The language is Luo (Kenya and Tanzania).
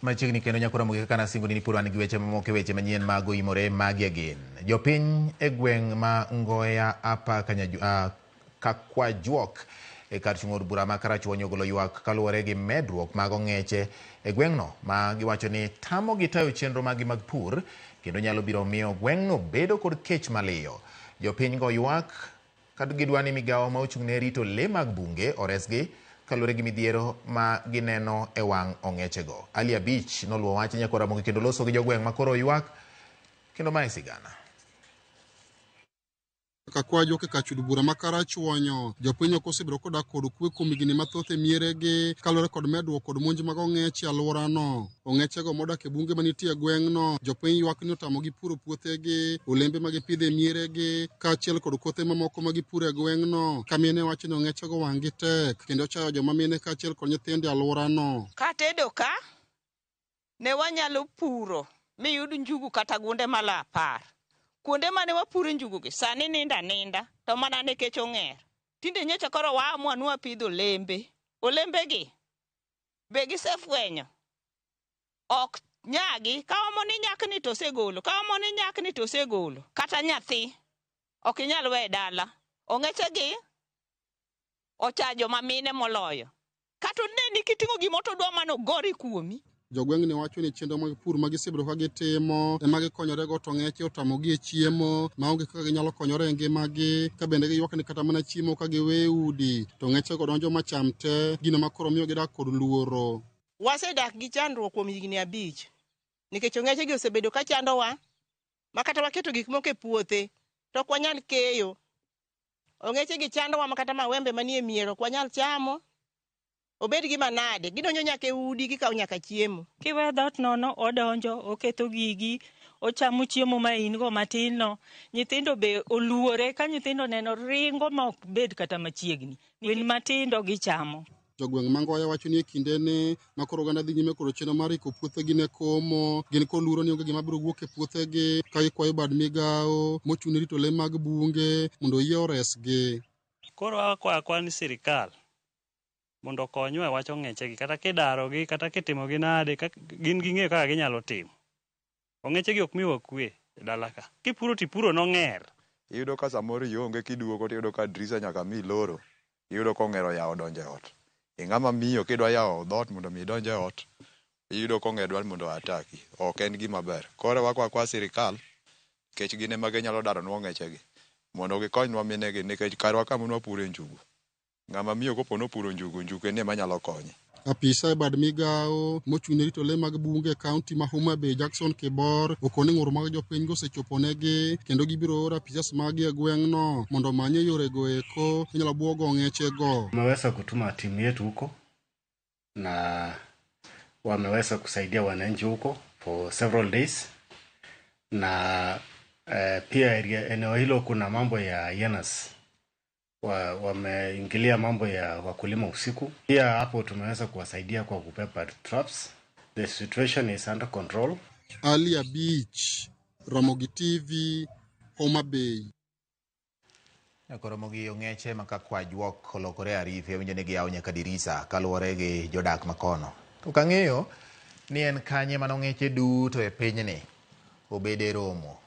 Machiegni kendo nyakora Ramogi kaka nasingoni ni pod wan gi weche mamoko e weche manyien mag oimore magi again. Jopiny e gweng' ma Ngoya apa Kanyaju, Kakwajuok e kar chung' od bura ma Karachuonyo ogolo ywak kaluwore gi medruok mag ong'eche e gweng'no ma giwacho ni tamogi tayo chenro maggi mag pur kendo nyalo biro miyo gweng'no bedo kod kech maliyo. Jopiny go ywak ka gidwa ni migawo ma ochung' ne rito lee mag bunge oresgi kaluwore gi midhiero ma gineno e wang' ong'echego. Ali Abich noluwo wach Nyakwar Ramogi kendo loso gi jogweng' ma koro ywak kendo mae sigana. Kakwajo kaka chud bura ma Karachuonyo, jopiny ok osebedo kodak kod kwe kuom higni mathoth e mieregi kaluwore kod medruok kod monj mag ong'eche e alworano. Ong'echego modak e bunge manitie e gweng'no, jopiny ywak ni otamogi puro puothegi, olembe ma gipidho e mieregi, kaachiel kod kothe mamoko ma gipuro e gweng'no. Ka mine wacho ni ong'echego wang'gi tek kendo chayo joma mine kaachiel kod nyithindo e alworano. Katedo ka, ne wanyalo puro miyud njugu kata gunde malo 10. Kuonde mane wapuro njugu gi sani nindo aninda to mana nikech ong'er. Tinde nyocha koro waamua ni wapidho olembe. Olembe gi be gisefwenyo ok nyagi ka omo ni nyakni to osegolo, ka omo ni nyakni to osegolo. Kata nyathi ok inyal weyo e dala. Ong'eche gi ocha joma mine moloyo. Kata oneni kiting'o gimoro to odwa mana ogore kuomi. Jogweng'ni wacho ni chenro mag pur ma gisebedo ka gitimo ema gikonyorego to ng'eche otamogi e chiemo maonge kaka ginyalo konyore e ngimagi, ka bende giywak ni kata mana chiemo ka giwe e udi to ng'echego donjo macham te, gino ma koro miyo gidak kod luoro. Wasedak gi chandruok kuom higni 5 nikech ong'echegi osebedo ka chandowa ma kata waketo gik moko e puothe to ok wanyal keyo. Ong'echegi chandowa ma kata mawembe manie mier ok wanyal chamo. Obed gima nade, gidonjo nyaka e udi, gikawo nyaka chiemo. Kiwe dhoot nono, odonjo, oketho gigi, ochamo chiemo ma in go matin no. Nyithindo be oluore, ka nyithindo oneno ringo ma ok bed kata machiegni. Winy matindo gichamo. Jogweng' ma Ngoya wacho ni e kindeni ma koro oganda dhi nyime kod chenro mar iko puothegi ne komo, gin kod luoro ni onge gima biro wuok e puothegi ka gikwayo bad migawo mochung' ne rito lee mag bunge mondo oyie oresgi. Koro wakwayo akwa ni sirikal mondo okonywa e wach ong'echegi, kata kidarogi kata kitimogi nade, gin ging'eyo kaka ginyalo timo. Ong'echegi ok miwa kwe e dala ka. Kipuro tipuro nong'er. Iyudo ka samoro ionge kiduogo tiyudo ka drisa nyaka mi loro, iyudo ka ong'er oyawo donjo e ot. Ing'ama miyo kidwa yawo dhoot mondo mi idonj e ot, iyudo ka ong'er dwaro mondo ataki. Ok en gima ber. Koro wakwa kwa sirikal, nikech gin ema ginyalo daronwa ong'echegi, mondo gikonywa minegi nikech karwa kama nwapure njugu. Ng'ama miyo kopo nopuro njugu, njugu en ema nyalo konye. Apisa e bad migawo mochung' ne rito lee mag bunge e kaunti ma Homa Bay Jackson Kibor okone ng'ur mag jopiny go osechoponegi kendo gibiro oro apisas maggi e gweng'no mondo omanye yorego eko inyalo buogo ong'echego. Tumeweza kutuma timu yetu huko na wameweza kusaidia wananchi huko for several days na pia eneo hilo kuna mambo ya hyenas wameingilia mambo ya wakulima usiku. Pia hapo tumeweza kuwasaidia kwa kubeba traps. The situation is under control. Alia Beach, Ramogi TV, Homa Bay. Koro mogi ong'eche ma kakwajuok olokore arife winjo ni giyawo nyaka dirisa kaluwore gi jodak makono. To kang'eyo ni en kanye mane ong'eche duto e pinyni obede romo.